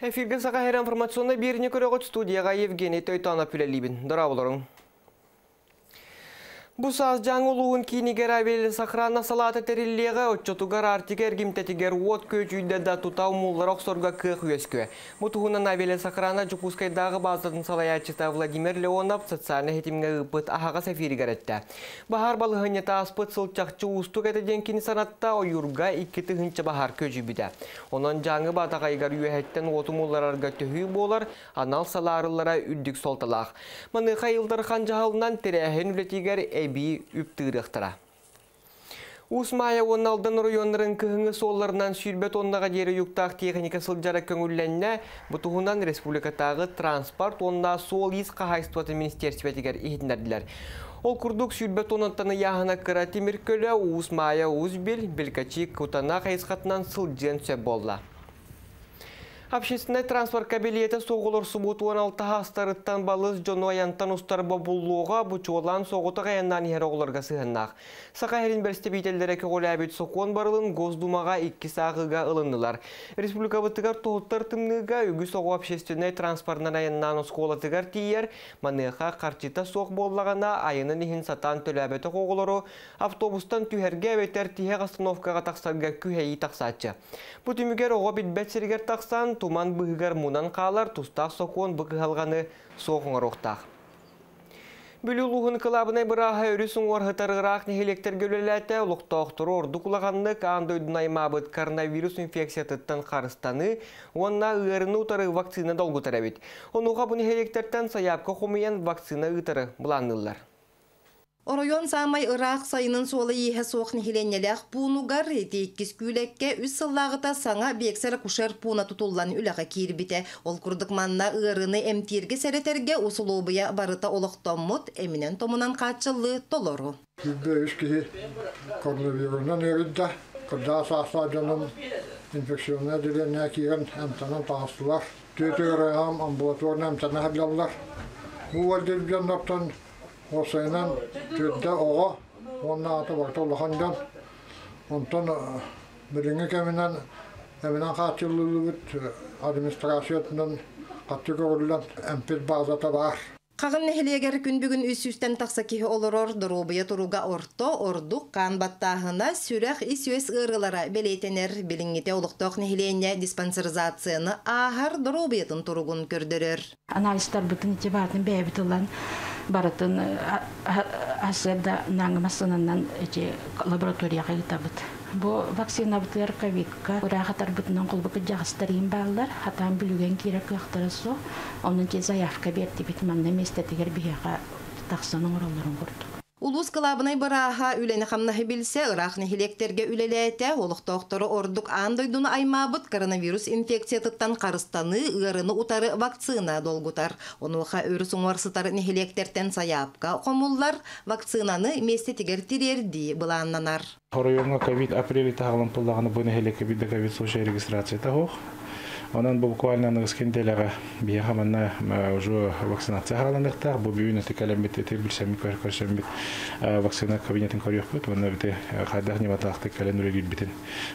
Эфирге Саха Һирэ информационнай биэриини көрөҕүт, студияҕа Евгений Тойтонов үлэлиибин. Дорооболоруҥ. Бу саас Дьааҥы улууһун киинигэр авиалесохрана салаата тэриллиэҕэ, оччотугар Арктика эргимтэтигэр уот күөдьүйдэ да тута умуллара охсорго кыах үөскүө. Бу туһунан авиалесохрана Дьокуускайдааҕы баазатын салайааччыта Владимир Леонов социальнай ситимҥэ ыыппыт аһаҕас эфиригэр эттэ. Баһаар балаһыанньата ааспыт сыл чахчы уустук этэ диэн кини санатта, ойуурга 2000 баһаар күөдьүйбүтэ. Онон Дьааҥы Баатаҕайыгар үөһэттэн уоту умулларарга төһүү буолар анал салаарыллара үрдүк суолталаах. Маныаха Ил Дархан дьаһалынан тэрээһин үлэтигэр эбии үп тыырыахтара. Уус Маайа уонна Алдан оройуоннарын кыһыҥҥы суолларынан 20 тоннаҕа диэри уйуктаах тиэхиньикэ сылдьара көҥүллэннэ. Бу туһунан республикатааҕы транспорт уонна суол-иис хаһаайыстыбатын министиэристибэтигэр иһитиннэрдилэр. Ол курдук 20 тоннаттан ыйааһына кыра тимир көлө Уус Маайа Уус Бил, Белькачи Кутана хайысхатынан сылдьыан сөп буолла. Общественнай транспортка билиэтэ суох олорсубут 16 саастарыттан балыс дьону айантан устар бобуллуоҕа, бу чуолаан соҕотох айаннаан иһэр оҕолорго сыһыаннаах. Саха Һирин бэрэстэбиитэллэрэ көҕүлээбит сокуон барылын Госдумаҕа иккис ааҕыыга ылыннылар. Республикабытыгар тоһуттар тымныыга үгүс оҕо общественнай транспортынан айаннаан оскуолатыгар тиийэр, маныаха харчыта суох буоллаҕына айанын иһин сатаан төлөөбөтөх оҕолору автобустан түһэргэ эбэтэр тиһэх остановкаҕа тахсарга күһэйии тахсааччы. Бу түмүгэр оҕо билбэт сиригэр тахсан, туман быыһыгар мунан хаалар, тустаах сокуон бу кыһалҕаны суох оҥоруохтаах. Бүлүү улууһун кылаабынай бырааһа өрүс уҥуор сытар ыраах нэһилиэктэргэ үлэлээтэ, олохтоохтору ордук улаханнык аан дойдуну аймаабыт коронавирус инфекциятыттан харыстаныы уонна ыарыыны утары вакцина долгутар эбит. Онуоха бу нэһилиэктэртэн сайаапка хомуйан вакцина ыытары былаанныыллар. Оройуон саамай ыраах сайынын суола-ииһэ суох нэһилиэнньэлээх пуунугар ити иккис күүлэккэ үс сыллааҕыта саҥа биэксэр-акушер пууна тутуллан үлэҕэ киирбитэ. Ол курдук манна ыарыыны эмтииргэ сэрэтэргэ усулуобуйа барыта олохтоммут, эминэн-томунан хааччыллыы толору. 103 киһи коронавирунан ыарыйда. Кырдьаҕас саастаах дьонум инфекционнай отделение киирэн эмтэнэн таҕыстылар. Түөрт ыарыһаҕым амбулаторно эмтэнэ сылдьаллар. Бу ыалдьар дьоннортон уопсайынан түөрдэ оҕо уонна аата барыта улахан дьон. Онтон билиҥҥи кэминэн эминэн хааччыллыбыт администрациятынан хаччы көрүллэн эмпит баазата баар. Хаҕын нэһилиэгэр күн бүгүн үс сүүстэн тахса киһи олорор, доруобуйа туруга орто, ордук хаан баттааһына, сүрэх, ис-үөс ыарыылара бэлиэтэнэр. Билиҥҥитэ олохтоох нэһилиэнньэ диспансеризацияны ааһар, доруобуйатын туругун көрдөрөр. Анализтарбытын ити баатын бэйэбит ылан барытын сарсыарда наҥы массыынанан ити лабораторияҕа ыытабыт. Бу вакцинабытыгар ковидка ыраахатарбытынан холбук дьаҕастар иин бааллар, хатаан бүлүгэн киирэр кыахтара суох. Онон ити заявка биэрдибит, манна миэстэтигэр биһиэхэ тахсан оҥороллорун курдук. Улуус кылаабынай бырааһа үлэни-хамнаһы билсэ, ыраах нэһилиэктэргэ үлэлээтэ, олохтоохтору ордук аан дойдуну аймаабыт коронавирус инфекциятыттан харыстаныы ыарыыны утары вакцина долгутар. Онуоха өрүс уҥуор сытар нэһилиэктэртэн сайаапка хомуллар, вакцинаны миэстэтигэр тириэрдии былааннанар. Оройуоҥҥа ковид апрель таһалан туллаҕына бу нэһилиэккэ биир да ковид случай регистрацията суох. Онон бу буквально аныгыс кинделэҕэ биһиэхэ манна уже вакцинация хааланыахтаах. Бу бүгүн ити кэлэммит ити билсэммит көрсөммүт вакцина кабинетын көрүөхпүт. Уонна бити хайдах ньыматаахтык кэлэн үлэлиирбитин.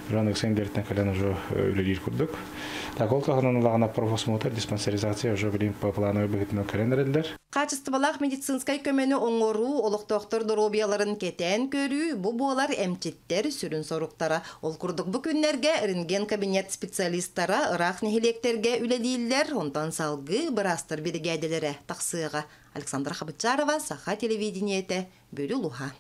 Уже аныгыс кинделиттэн кэлэн уже үлэлиир курдук. Так ол туһанан улаҕана профосмотр, диспансеризация уже билин по плановой быһыытынан кэлэн эрэллэр. Хаачыстыбалаах медицинскэй көмөнү оҥоруу, олохтоохтор доруобуйаларын кэтээн көрүү бу буолар эмчиттэр сүрүн соруктара. Ол курдук бу күннэргэ рентген-кабинет специалистара ыраах нэһилиэктэргэ үлэлииллэр, онтон салгыы быраастар биригээдэлэрэ тахсыаҕа. Александра Хабычарова, Саха телевидениетэ, Бүлүү улууһа.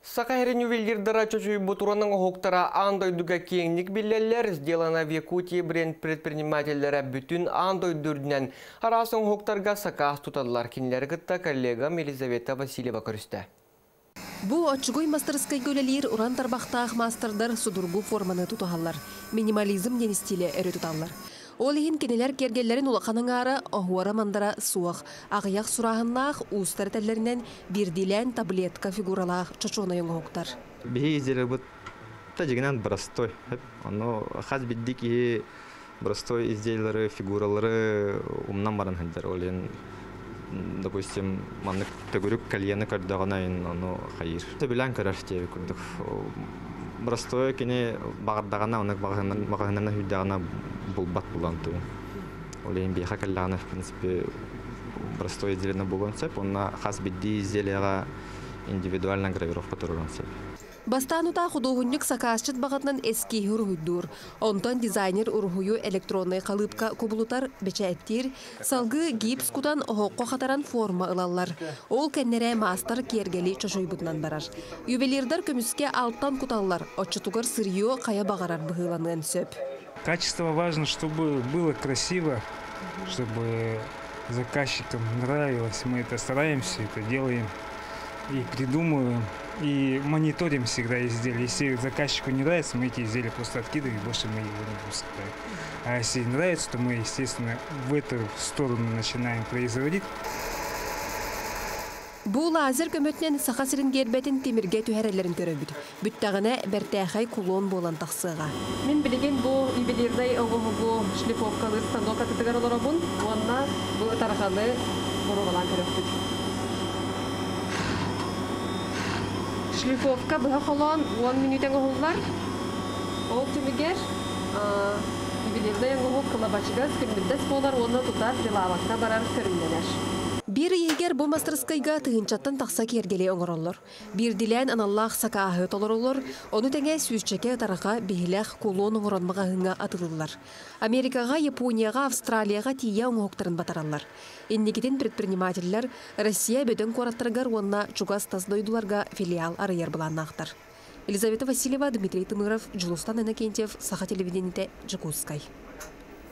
Саха Һирин ювелирдара чочуйбут уран оҥоһуктара аан дойдуга киэҥник биллэллэр. «Сделано в Якутии» бренд предпринимателлэрэ бүтүн аан дойду үрдүнэн араас оҥоһуктарга сакаас туталлар. Кинилэри кытта коллегам Елизавета Васильева көрүстэ. Бу оччугуй мастарыскайга үлэлиир уран тарбахтаах маастардар судургу форманы тутуһаллар. Минимализм диэн стиле өрө туталлар. Ол иһин кинилэр киэргэллэрин улахан аҥаара оһуора-мандара суох, аҕыйах сурааһыннаах, уустар этэллэринэн биирдиилээн таблетка фигуралаах чочуонай оҥоһуктар. Биһи изделиебыт дьиҥинэн простой. Ону хас биирдии киһи простой изделиелары, фигуралары умнан баран сылдьар. Ол иһин, допустим, маннык төгүрүк кольены көрдөҕүнэ ону хайыыр. Сөбүлээн көрөр диэбит курдук. Простой кини баҕардаҕына, оннук маҕаһыыннан сүүрдэҕинэ булбат булан тугун. Ол биһиэхэ кэллэҕинэ, в принципе, простой изделие буолуон сөп. Онно хас биирдии изделиеҕэ индивидуально гравировка туруоран сөп. Бастаан утаа худуоһунньук сакаасчыт баҕатынан эскииһи уруһуйдуур. Онтон дизайнер уруһуйу электроннай халыыпка кубулутар, бэчээттиир, салгыы гипс кутан оһоххо хатаран форма ылаллар. Ол кэннэ маастар киэргэли чочуйбутунан барар. Ювелирдар көмүскэ алтан куталлар, оччотугар сырье хайа баҕарар быһыыланыан сөп. Качество важно, чтобы было красиво, чтобы заказчикам нравилось. Мы это стараемся, это делаем и придумываем, и мониторим всегда изделия. Если заказчику не нравится, мы эти изделия просто откидываем, и больше мы его не выпускаем. А если нравится, то мы, естественно, в эту сторону начинаем производить. Бу лазер көмөтүнэн Саха сирин гербэтин тимиргэ түһэрэллэрин көрөбүт. Бүттэҕинэ бэртээхэй кулон буолан тахсыаҕа. Мин билигин бу ювелирнай оҥоһугу шлифовкалыыр станок аттыгар олоробун уонна бу ытарҕаны боруобалаан көрүөхпүт. Шлифовка быһа холоон 10 мүнүүтэ оҥоһуллар. Ол түмүгэр ювелирнай оҥоһук кылабачыгас, күлүмүрдэс буолар уонна тута прилавокка барар көрүҥнэнэр. Биир ый иһигэр бу мастарыскыайга тыһыынчаттан тахса киэргэли оҥороллор. Биирдиилээн аналлаах сакааһы толороллор, ону тэҥэ сүүсчэкэ ытарҕа, биһилэх, кулон оҥорон маҕаһыыҥҥа атыылыыллар. Америкаҕа, Японияҕа, Австралияҕа тиийэ оҥоһуктарын батараллар. Инникитин предпринимателлэр Россия бөдөҥ куораттарыгар уонна чугас тас дойдуларга филиал арыйар былааннаахтар. Елизавета Васильева, Дмитрий Тымыров, Дьулустан Иннокентьев, Саха телевидениетэ, Дьокуускай.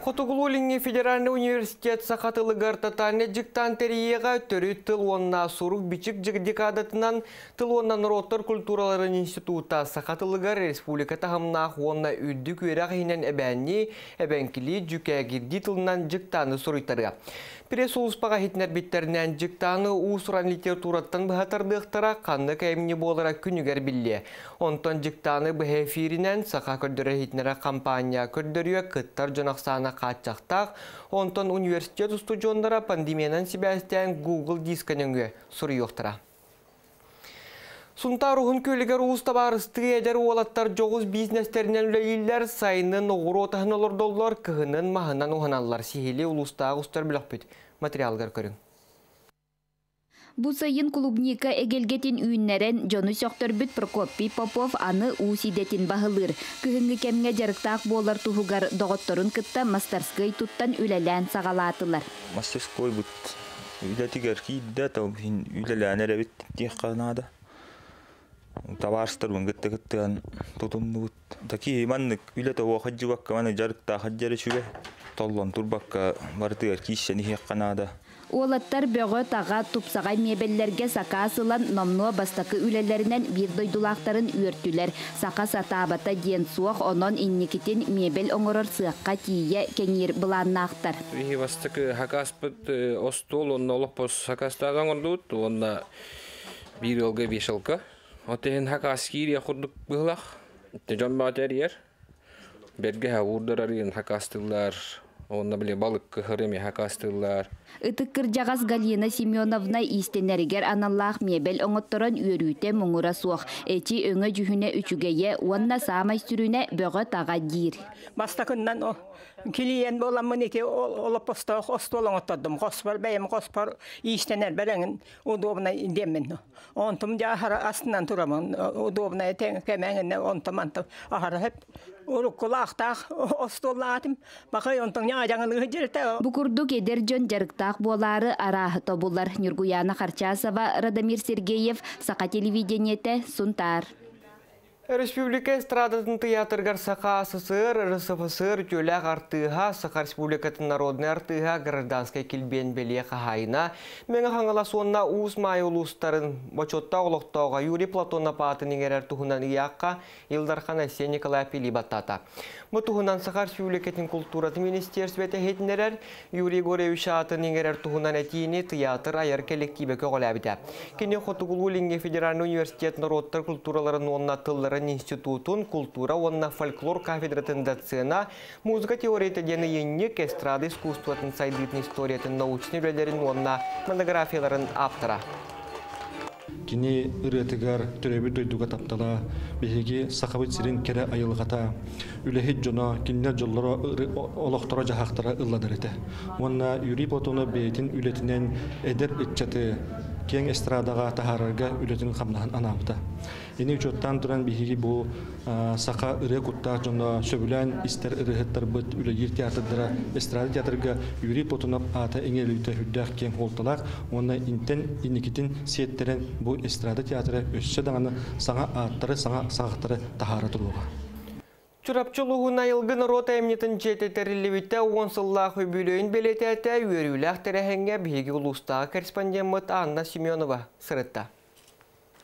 Хотугулуу-Илиҥҥи федеральнай университет саха тылыгар тотальнай дьыктаан тэрийиэҕэ. Төрүт тыл уонна сурук-бичик декадатынан Тыл уонна норуоттар культураларын института саха тылыгар республика таһымнаах уонна үрдүк үөрэх иһинэн эбээннии, эбэҥкилии, дьүкээгирдии тылынан дьыктааны суруйтарыа. Пресс-сулууспаҕа иһитиннэрбиттэринэн, дьыктааны уус-уран литератураттан быһа тардыахтара, ханнык айымньы буолара күнүгэр биллиэ. Онтон дьыктааны быһа эфиринэн Саха көрдөрөр-иһитиннэрэр хампаанньа көрдөрүө, кыттар дьон ахсаана хааччахтаах. Онтон университет устудьуоннара пандемиянан сибээстээн Google диска нөҥүө суруйуохтара. Сунтаар Уһун Күөлүгэр уус табаарыстыы эдэр уолаттар дьоҕус бизнестэринэн үлэлииллэр, сайынын оҕуруот аһын олордоллор, кыһынын маһынан уһаналлар. Сиһилии улуустааҕы устар бөлөхпүт материалыгар көрүҥ. Бу сайын клубника эгэлгэтин үүннэрэн дьону сөхтөрбүт Прокопий Попов аны уус идэтин баһылыыр. Күһүҥҥү кэмҥэ дьарыктаах буолар туһугар доҕотторун кытта мастарскыай туттан үлэлээн саҕалаатылар. Мастерскойбут үлэтигэр киирдэ, үлэлээн эрэбит диэххэ наада. Табаарыстарбын кытта кыттыһан тутуннубут. Такие маннык үлэтэ уохадьыбакка, маны дьарыктаах дьэрэ үчүгэй. Толлон турбакка барытыгар кииссэн иһиэххэ наада. Уолаттар бөҕө-таҕа, тупсаҕай миэбэллэргэ сакаас ылан номнуо бастакы үлэлэринэн биир дойдулаахтарын үөртүлэр. Саха сатаабата диэн суох, онон инникитин миэбэл оҥорор сыахха тиийэ кэҥиир былааннаахтар. Биһи бастакы хакааспыт остуол уонна олоппос сакаастааҕы оҥордубут уонна биир ыалга вешалка. От иһин хакаас киириэх курдук быһыылаах. Дьон баҕа тэрийэр. Бэргэһэ уурдар арыйын хакаастыыллар. Уонна били балык кыһыр эмиэ хакаастыыллар. Ытык кырдьаҕас Галина Семеновна иистэнэригэр аналлаах миэбэл оҥотторон үөрүүтэ муҥура суох. Эчи өҥө-дьүһүнэ үчүгэйэ уонна саамай сүрүнэ бөҕө-таҕа диир. Бастакыннан килиэн буоламмын ити олоппостоох остуол оҥоттордум. Хоспор бэйэм хоспор иистэнэр бэлэҥин удобнай диэммин. Онтум дьэ аһара астынан турамын удобнай кэмэҥинэ онтум антым аһара хөп уруккулаахтаах остуоллаатым. Бакай онтон ньаадьаҥылыы дьиртэ. Бу курдук эдэр дьон дьарыктаах буолаары арааһы тобулар. Ньургуяна Харчасова, Радомир Сергеев, Саха телевидениетэ, Сунтаар. Республика эстрадатын тыйаатырыгар Саха АССР, РСФСР үтүөлээх артыыһа, Саха Республикатын народнай артыыһа, гражданскай килбиэн бэлиэ хаһаайына, Мэҥэ Хаҥалас уонна Уус Маайа улуустарын бочуоттаах олохтооҕо Юрий Платонов аатын иҥэрэр туһунан ыйаахха Ил Дархан Айсен Николаев илии баттаата. Бу туһунан Саха Республикатын култууратын министиэристибэтэ иһитиннэрэр. Юрий Егорович аатын иҥэрэр туһунан этиини тыйаатыр айар кэлэктиибэ көҕүлээбитэ. Кини Хотугулуу-Илиҥҥи федеральнай университет норуоттар култуураларын уонна тылларын институтун култуура уонна фольклор кафедратын доцена, музыка теорията диэн ыйынньык, эстрада искусствотын сайдыытын историятын научнай үлэлэрин уонна монографияларын ааптара. Кини ырыатыгар төрөөбүт дойдуга таптала, биһиги Сахабыт сирин кэрэ айылҕата, үлэһит дьоно, кинилэр дьоллоро олохторо-дьаһахтара ылланар этэ. Уонна Юрий Платонов бэйэтин үлэтинэн эдэр ыччаты киэҥ эстрадаҕа таһаарарга үлэтин-хамнаһын анаабыта. Ини учуоттаан туран биһиги бу саха ырыа куттаах дьоно сөбүлээн истэр ырыаһыттарбыт үлэлиир театрдара эстрада театрга Юрий Платонов аата иҥэриллибитэ сүрдээх киэҥ суолталаах уонна интэн инникитин сиэттэрэн бу эстрада театра өссө даҕаны саҥа ааттары, саҥа саҕахтары таһаара туруоҕа. Чурапчы улууһун Айылгы норуот айымньытын дьиэтэ тэриллибитэ уон сыллаах үбүлүөйүн бэлиэтээтэ үөрүүлээх тэрээһиҥҥэ биһиги улуустааҕы корреспондеммыт Анна Семенова сырытта.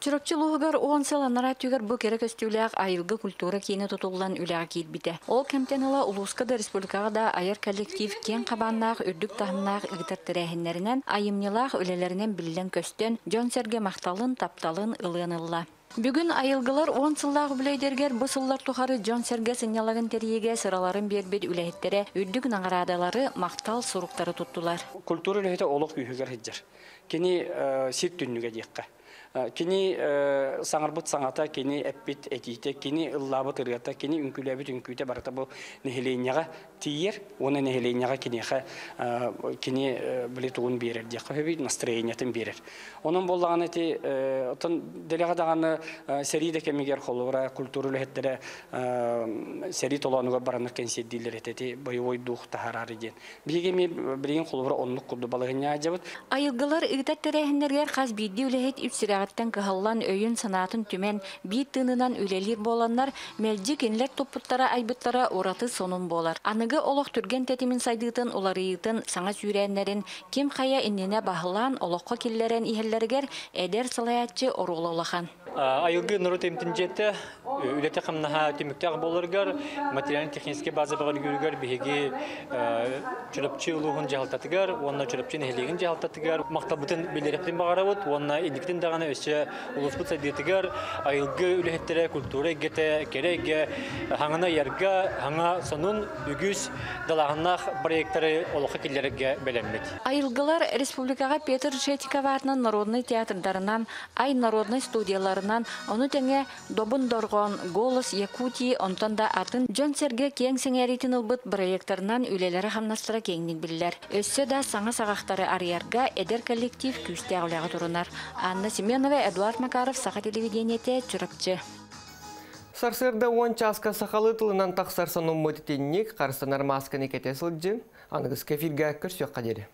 Чурапчы улууһугар уон сыл анараа өттүгэр бу кэрэ көстүүлээх Айылгы культура киинэ тутуллан үлэҕэ киирбитэ. Ол кэмтэн ыла улууска да, республикаҕа да айар коллектив киэҥ хабааннаах, үрдүк таһымнаах ыытар тэрээһиннэринэн, айымньылаах үлэлэринэн биллэн-көстөн, дьон-сэргэ махталын, тапталын ылыан ылла. Бүгүн айылгылар уон сыллаах үбүлүөйдэригэр бу сыллар тухары дьон-сэргэ сынньалаҥын тэрийиигэ сыраларын биэрбит үлэһиттэрэ үрдүк наҕараадалары, махтал суруктары туттулар. Культура үлэһитэ олох күүһүгэр сылдьар. Кини сир түннүгэ диэххэ. Кини саҥарбыт саҥата, кини эппит этиитэ, кини ыллаабыт ырыата, кини үҥкүүлээбит үҥкүүтэ барыта бу нэһилиэнньэҕэ тиийэр уонна нэһилиэнньэҕэ киниэхэ кини били тугун биэрэр диэххэ сөбүй, настроениетын биэрэр. Онон буоллаҕына ити оттон дэлэҕэ даҕаны сэрии да кэмигэр холобура культура үлэһиттэрэ сэрии толоонугар бараннар кэнсиэрдииллэр этэ ити боевой дух таһаараары диэн. Биһиги эмиэ билигин холобура оннук курдук балаһыанньа дьабыт. Айылгылар ыытар тэрээһиннэригэр хас биирдии үлэһит үп сүрэҕиттэн кыһаллан, өйүн-санаатын түмэн, биир тыынынан үлэлиир буоланнар, мэлдьи кинилэр туппуттара айбыттара ураты сонун буолар. Аныгы олох түргэн тэтимин сайдыытын, уларыйыытын, саҥа сүүрээннэрин ким хайа иннинэ баһылаан олоххо киллэрэн иһэллэригэр эдэр салайааччы оруола улахан. Айылгы норуот эмтин дьиэтэ үлэтэ-хамнаһа түмүктээх буоларыгар, материально-техническэй база бөҕөргүүрүгэр биһиги Чурапчы улууһун дьаһалтатыгар уонна Чурапчы нэһилиэгин дьаһалтатыгар махталбытын биллэриэхпитин баҕарабыт уонна инникитин даҕаны өссө улууспут сайдыытыгар айылгы үлэһиттэрэ, культура эйгэтэ, кэрэ эйгэ хаҥана ыйарга, хаҥа сонун үгүс далааһыннаах проектары олоххо киллэрэргэ бэлэммит. Айылгылар республикаҕа Петр Шетиков аатынан народнай театрдарынан, Ай народнай студияларынан, ону тэҥэ Добун дорҕоон, Голос Якутии, онтон да атын дьон-сэргэ киэҥ сэҥээриитин ылбыт бырайыактарынан үлэлэрэ-хамнастара киэҥник биллэр. Өссө да саҥа саҕахтары арыйарга эдэр коллектив күүстээх үлэҕэ турунар. Анна Семенова, Эдуард Макаров, Саха телевидениетэ, Чурапчы. Сарсыарда уон чааска сахалыы тылынан тахсар сонуммут итинник, харыстанар маасканы кэтэ сылдьыҥ. Аныгыскы эфиргэ көрсүөххэ диэри.